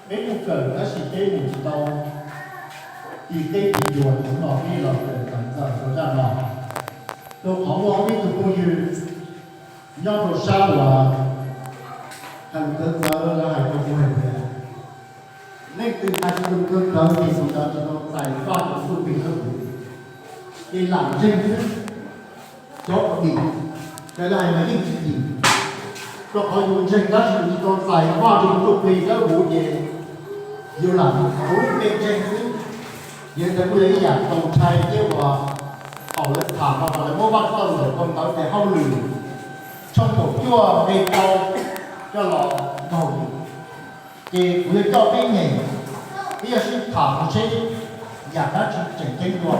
Peb kuj kawm tab sis peb mus tsis tau, ces peb tsis yuav txog no peb los kawm txog ntawm rau zaj no. Rau qhov muaj ib tug phooj ywg nyob rau sab uas hais lus txawv txawv, lawv hais rau kuv hais tias, leej twg hais tsis tau lus txawv txawv ces tus ntawd tsis tau txais Vajtswv txoj kev dawb huv, ces lam ntseeg xwb. Cov uas dim, raws li hais mas yeej tsis dim, rau qhov yus ntseeg tab sis yus tsis tau txais Vajtswv txoj kev dawb huv ces yus lam ua ib pe ntseeg xwb. Yog li ntawd kuj yog ib yam txaus ntshai thiab uas thaum lawv tham no mas lawv muab Vajtswv txoj lus ntawm Phau Ntawv Tes Hauj Lwm tshooj kaum cuaj nqe rau coj los ntaus, ces kuv yuav coj peb nyeem, peb yuav sib tham mus seb yam dab tsi tseem ceeb dua.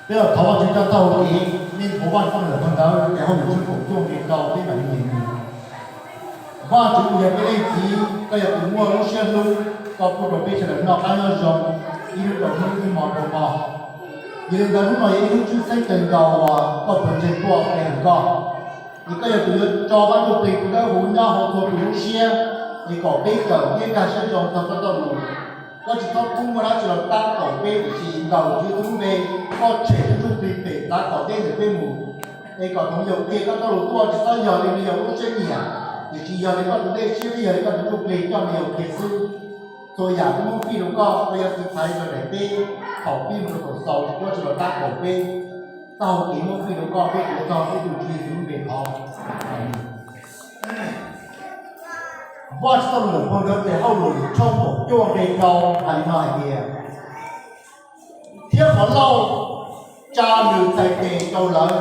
Peb los thov Vajtswv coj tau, ces nej nthuav Vajtswv txoj lus ntawm Phau Ntawv Tes Hauj Lwm tshooj kaum cuaj nqe rau peb mam li nyeem. Vajtswv, kuv yog peb leej txiv, koj yog tus muaj lub siab hlub, koj pub rau peb sawv daws noj qab nyob zoo, ib hnub rau hnub, ib hmo rau hmo. Yog li ntawd hnub no yog ib hnub tshwj xeeb kawg nkaus uas koj puas ntseeg tuaj pe hawm koj. Ces koj yog tus yuav tso Vaj Ntsujplig tus dawb huv nyob hauv txhua tus lub siab, es kom peb kawm thiab nkag siab zoo txog koj txoj lus. Koj tsis txhob pub muaj dab tsi los tab kaum peb, tiam sis ntaus Tswv Yexus lub npe, koj tshem Vaj Ntsujplig pem txav tom ntej ntawm peb mus. Es kom thaum yus qhia koj txoj lus tuaj tsis txhob yog li nws yog lub siab nyiam, tiam sis yog li koj tus dej siab thiab yog li koj Tus Ntsuj Plig coj nws yus qhia xwb. Txhua yam peb muab fij rau koj, koj yuav tiv thaiv rau daim teb thaum pib mus rau thaum xaus, tsis muab tsis los tab kaum peb. Taug kev muab fij rau koj, peb yuav txog peb tus Tswv Yexus lub npe thov. Vajtswv txoj lus ntawm Phau Ntawv Tes Hauj Lwm tshooj kaum cuaj nqe rau hais li no hais tias, thiab qhov lauj tsa nws txhais tes rau lawv,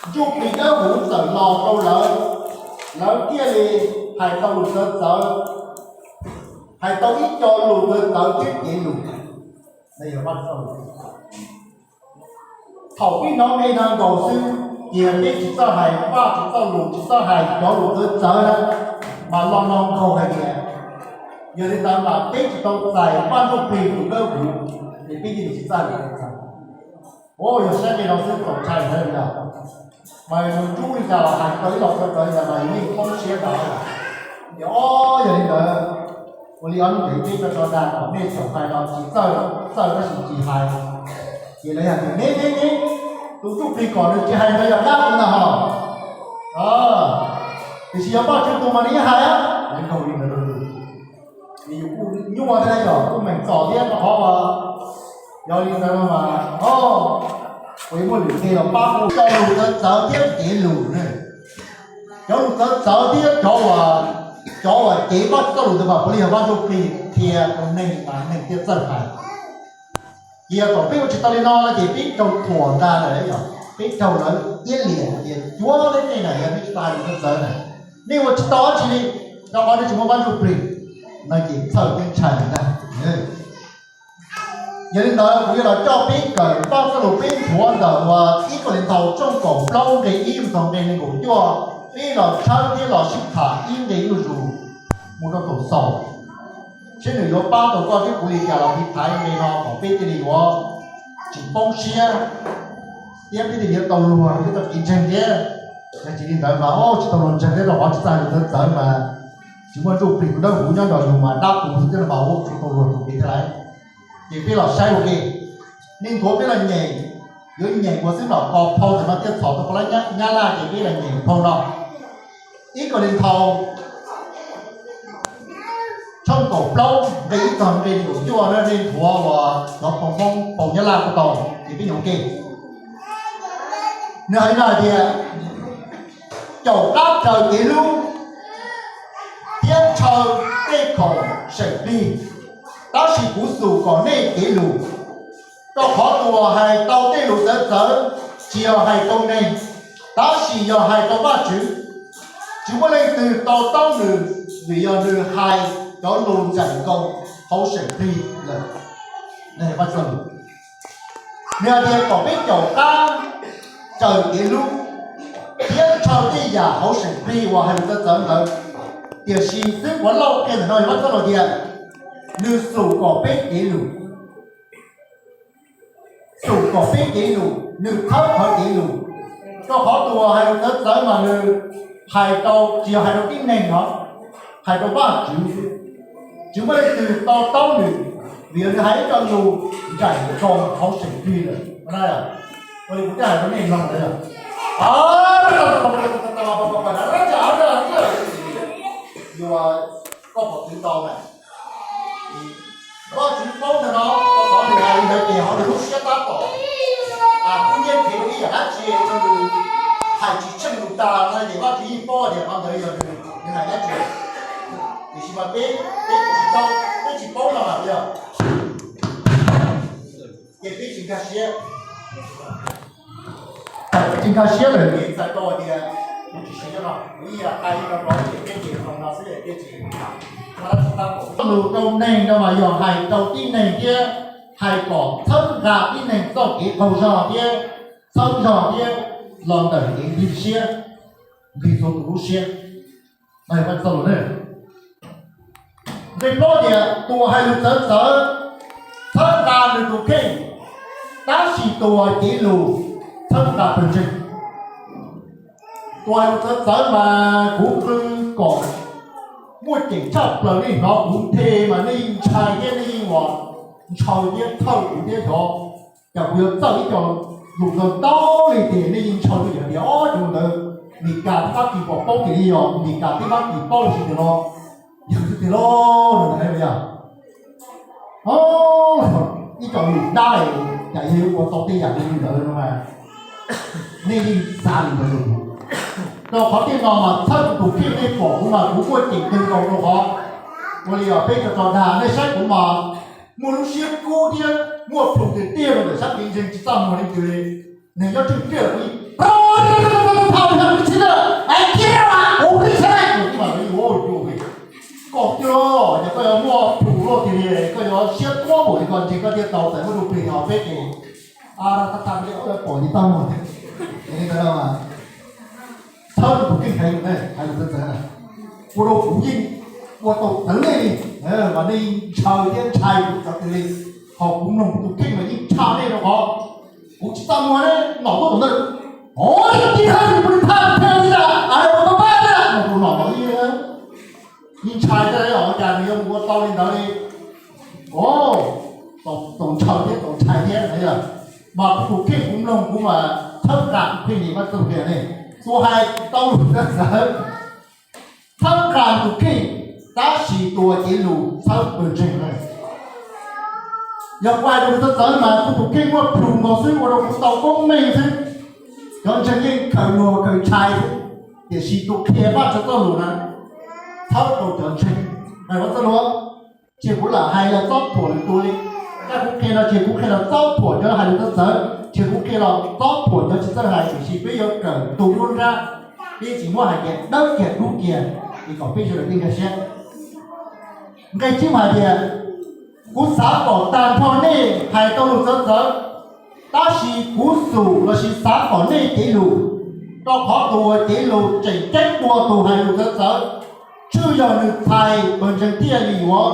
Ntsuj Plig Dawb Huv txawm los rau lawv, lawv thiaj li hais tau lus txawv txawv, hais tau ib co lus txawv txawv thiab cev lus. Thaum peb hnov nqe no nkaus xwb, ces peb tsis txawj hais Vajtswv txoj lus, tsis txawj hais cov lus txawv txawv na, mas lo no nkaus hais tias, yog li ntawd mas peb tsis tau txais Vaj Ntsujplig tus dawb huv, ces peb yeej tsis txawj li txawv. Yog saib nqe no xwb txaus ntshai heev li os. Mas nws nrub li cas los hais tau ib lo txawv txawv li cas los yus yeej poob siab ntawd. Ces o, yog li ntawd, ua li ob hnub peb tso tso dag kom nej txawm hais los tsis txawj, txawj tab sis tsis hais. Ces lawv hais tias, neb neb neb, tus Ntsuj Plig kom nws tsis hais ntawd yog dab kuv ntag hos. Tiam sis yog Vajtswv tus mas nws yeej hais, nkaus li ntawd. Yus kuj nyuaj thiab yog kuj meem txom thiab rau qhov uas, yog li ntawd mas o, kuv yuav muaj lwm nqe los pab kuv cov lus txawv txawv thiab cev lus na. Cov lus txawv txawv thiab cov uas, cov uas cev Vajtswv txoj lus ntawd mas puav leej yog Vaj Ntsujplig qhia rau neeg mas neeg thiaj txawj hais. Ces yog thaum peb ua tsis tau li no no ces peb raug thuam ntag lawm, peb raug lawv iab liam hais tias cuab nej na, yog nej tsis tau hais lus txawv txawv na, nej ua tsis tau dab tsi li, rau qhov nej tsis muaj Vaj Ntsujplig no ces txhawj thiab ntshai ntag. Yog li ntawd kuv yuav los coj peb kawm Vajtswv txoj lus, peb nthuav ntawm uas ib Kauleethaus tshooj kaum plaub nqe ib mus txog nqe nees nkaum cuaj, peb los tshawb thiab los sib tham ib nqe zuj zus mus rau thaum xaus, seb nws yuav pab tau koj thiab kuv li cas los tiv thaiv nqe no kom peb thiaj li yuav tsis poob siab, thiab peb thiaj yuav tau luag thiab tau kev ntseeg thiab. Yog tsis li ntawd mas o, tsis tau luag ntseeg thiab rau qhov tsis txawj hais lus txawv txawv mas tsis muaj Ntsuj Plig tus dawb huv nyob nrog yus mas dab qus xwb thiab no mas ua tsis tau luag tus kev thiab lauj. Ces peb los saib ua ke, nej nthuav peb los nyeem, yuav nyeem ua xwb los qhov phau ntawm no thiaj txhom tau phau lab Nyab Laj ces peb los nyeem phau no. Ib Kauleethaus tshooj kaum plaub nqe ib txog nqe nees nkaum cuaj na, nej nthuav uas cov phau Hmoob phau Nyab Laj kuj tau, ces peb nyeem ua ke. Nws hais li no hais tias, caum qab raws kev hlub thiab ntshaw tej khoom seem plig, tab sis kuv xum kom nej cev lus. Rau qhov tus uas hais tau tej lus txawv txawv tsis yog hais rau neeg, tab sis yog hais rau Vajtswv. Tsis muaj leej twg to taub nws, vim yog nws hais cov lus ncaim nkaus hauv seem plig lawm. Nws hais tias kom peb caum qab raws kev hlub thiab ntshaw tej yam hauv seem plig uas hais lus txawv txawv ntawd. Tiam sis xwb qhuav lauj qhia ntawm no yog Vajtswv txoj lus tias nws xum kom peb cev lus. Xum kom peb cev lus, nws thawb qhov cev lus. Rau qhov tus uas hais lus txawv txawv mas nws hais rau, tsis yog hais rau tib neeg no, Hais rau Vajtswv, tsis muaj leej twg to taub nws, vim yog nws hais ib co lus nraim nkaus qhov tseem twg lawm. Ua li kuv twb hais rau nej mloog ntawd yog, yuav koj pom twv tau na. Vajtswv paub ntawm no, qhov nws hais li ntawd ces hauv nws lub siab tab tom kub hnyiab khiav ib yam dab tsi rau nws hais tsis tsheej lus tas no ces Vajtswv yeej paub tias qhov ntawd yog nws hais dab tsi. Tiam sis mas peb, peb tsis tau, peb tsis paub no mas yog ces peb tsis nkag siab. Tsis nkag siab lawm ces txhais tau tias kuv tsis siv no, kuv ib yam hais li no ces peb ces hais no xwb ces peb tsis, txoj lus rau neeg no mas yog hais rau tib neeg thiab hais kom txhawb nqa tib neeg txoj kev qaug zog thiab txhawb zog thiab los ntawm kev nqhis siab, nqhis txhua tus lub siab. Nqe plaub tias tus uas hais lus txawv txawv txhawb nqa nws tus kheej, tab sis tus uas cev lus txhawb nqa pawg ntseeg. Tus uas hais lus txawv txawv mas kuv qw kom muaj ceem tshaj plaws nej hnov kuv nthe mas nej yeej ntshai thiab nej yeej ua ntshaw thiab thawj kuv thiab xyov cas kuv yuav txawj ib co lus ntau ntau li ces nej yeej ntshaw twj ywm tias ob cov ntawd Meskas thiab Fab Kis pom paub ces li yog Meskas thiab Fab Kis paub lossis tias no yog xwb tiag lauj no yog. Ib co lus dab cas yog yuav ua tau tej yam li ntawd no mas nej yeej xav li ntawd. Rau qhov tej no mas txhawb kuv tus kheej, nej pom kuv mas kuv muaj ceem kawg nkaus rau qhov ua li os peb tso tso dag nej saib kuv mas muaj lub siab kub thiab muaj plhus tiag tiag rau ntawm sab kev ntseeg tsis txaj muag leej twg li. Nws nyob tsheej tiaj kuv, koj tiag, yog koj yuav muaj plhus luaj tiag li koj yuav siab tuab npaum li koj ntseeg koj thiaj tau txais muaj lub plig no peb ces pom tsis txaj muag. Txhawb tus keej heev, hais lus txawv txawv na, ua rau kuv yeej ua tau txawv nej li, mas nej ntshaw thiab ntshai kuv txawv tiag li. Ho kuv mloog kuv tus kheej mas yeej tshaj nej rau qhov kuv tsis txaj muag ne, nom tuaj tom ntawd, o, tib thawj kuv li thaj thej li a, a, ua pab pab na, mas tus nom mas yeej yeej ntshai thiab os, cas nws yuav mus ua tau li ntawd li. O, txaus ntshaw thiab txaus ntshai thiab na yog. Mas kuv tus kheej kuv mloog kuv mas txhawb nqa tus kheej li Vajtswv hais ne, tus hais tau lus txawv txawv txhawb nqa tus kheej, tab sis tus uas cev lus txhawb pawg ntseeg na. Yog kuv hais lus txawv txawv mas kuv tus kheej muaj plhus nkaus xwb ua rau kuv tau koob meej xwb. Cov ntseeg yeej khaws luag khaws ntshai xwb, tiam sis tus qhia Vajtswv txoj lus na txhawb rau cov ntseeg. Hais Vajtswv txoj lus, ces kuv lam hais los txob thuam lwm tus li. Tab kuv qhia no ces kuv qhia los txob thuam cov hais lus txawv txawv, ces kuv qhia los txob thuam cov tsis txawj hais, tiam sis peb yuav kawm tus lub nrab, peb tsis muab hais tias dawb kiag dub kiag, es kom peb sawv daws thiaj nkag siab. Nqe tsib hais tias, kuv xav kom tag nrho nej hais tau lus txawv txawv, tab sis kuv xum lossis xav kom nej cev lus, rau qhov tus uas cev lus tseem ceeb dua tus hais lus txawv txawv, tswj yog nws txhais pawg ntseeg thiaj li yuav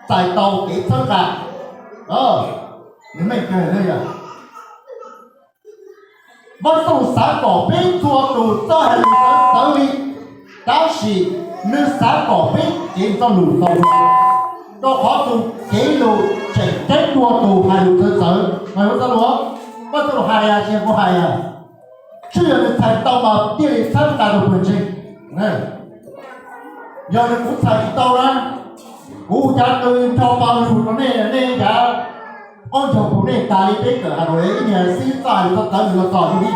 txais tau kev txhawb nqa. Nws meej kawg yog Vaj Xus xav kom peb txhua tus txawj hais lus txawv txawv li, tab sis nws xav kom peb cev txoj lus tau, rau qhov tus cev lus tseem ceeb dua tus hais lus txawv txawv. Mas yuav txoj lus, Vaj Xus hais as, tsis yog kuv hais as, tsuas yog nws txhais tau mas thiaj li txhawb nqa tus pawg ntseeg. Yog nws kuv txhais tsis tau na, kuv ua cas qw nrho pa lug rau nej, nej ua cas qaub ncaug pum nej tas li peb kawm Hav Luam ib niag xib txaj lus txawv txawv los txog li.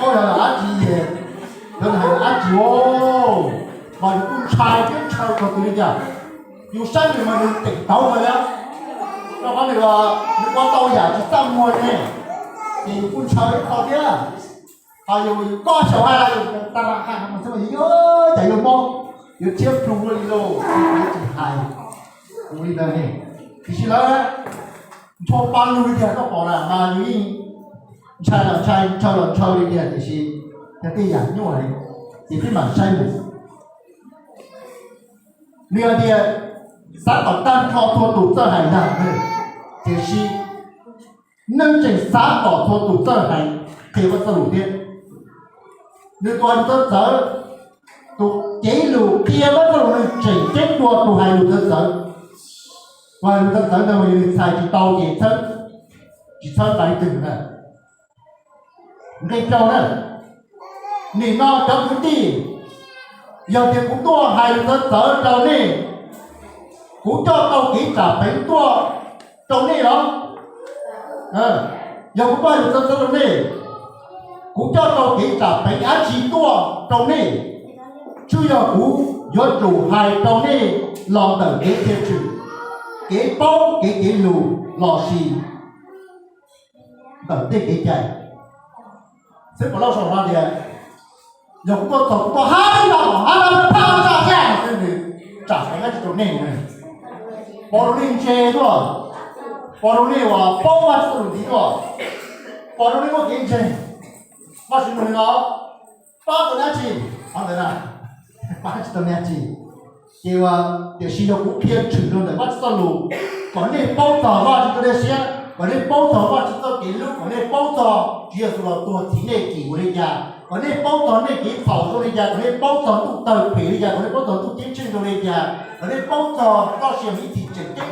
Ua yog dab tsi, yog hais dab tsi, mas yus kuj ntshai thiab ntshaw txog tus li cas. Yus saib nws mas nws teem tauv ntawd na, rau qhov nws, nws ua tau yam tsis txaj muag ne, ces yus kuj ntshaw ib qho thiab. Ho yus, yus koj xyaum hais los yus ta hais mas xwb mas yus, cas yuav mob, yuav tshiab plhu luaj li lauj, yuav tsis hais, kuv li ntawd ne. Tiam sis lawv nrho pa lug li tiag koj pom na mas yus yeej ntshai los ntshai, ntshaw los ntshaw li tiag, tiam sis yog tej yam nyuaj li, ces peb mam saib mus. Nws hais tias xav kom tag nrho txhua tus txawj hais dag, tiam sis Nws tseem xav kom txhua tus txawj hais qhia Vajtswv lus thiab. Nws tus hais lus txawv txawv, tus cev lus qhia Vajtswv lus nws tseem ceeb dua tus hais lus txawv txawv. Tus hais lus txawv txawv ntawd mas yog nws txhais tsis tau ces txhawb, tsis txhawb tau leej twg na. Nqe rau na, nim no cov kwv tij, yog tias kuv tuaj hais lus txawv txawv rau nej, kuv coj tau kev tsa peev tuaj rau nej los? Yog kuv tuaj hais lus txawv txawv rau nej, kuv coj tau kev tsa peev dab tsi tuaj rau nej? Tsuas yog kuv yuav tsum hais rau nej los ntawm kev qhia tshwm, kev paub kev cev lus lossis ntawm tej kev cai. Xib Pov Lauj sau no tias, yog kuv tuaj txog kuv tuaj hais los hais los phaj tsa zaj xwb, tsa peev dab tsi rau nej? Pov rau nej ntse tuaj, pov rau nej uas paub Vajtswv lus ntiv tuaj, pov rau nej muaj kev ntseeg. Vajtswv nug no, pab tau dab tsi? Pab tsis tau dab tsi. Ces ua, tiam sis yog kuv qhia tshwm rau ntawm Vajtswv txoj lus, kom nej paub txog Vajtswv txoj dej siab, kom nej paub txog Vajtswv txoj kev hlub, kom nej paub txog Tswv Yexus los tuag txhiv nej kim ua li cas, kom nej paub txog nej kev txhaum zoo li cas, kom nej paub txog ntuj tawg phem li cas, kom nej paub txog ntuj ceeb tsheej zoo li cas, kom nej paub txog txoj sia ib txhis tseem ceeb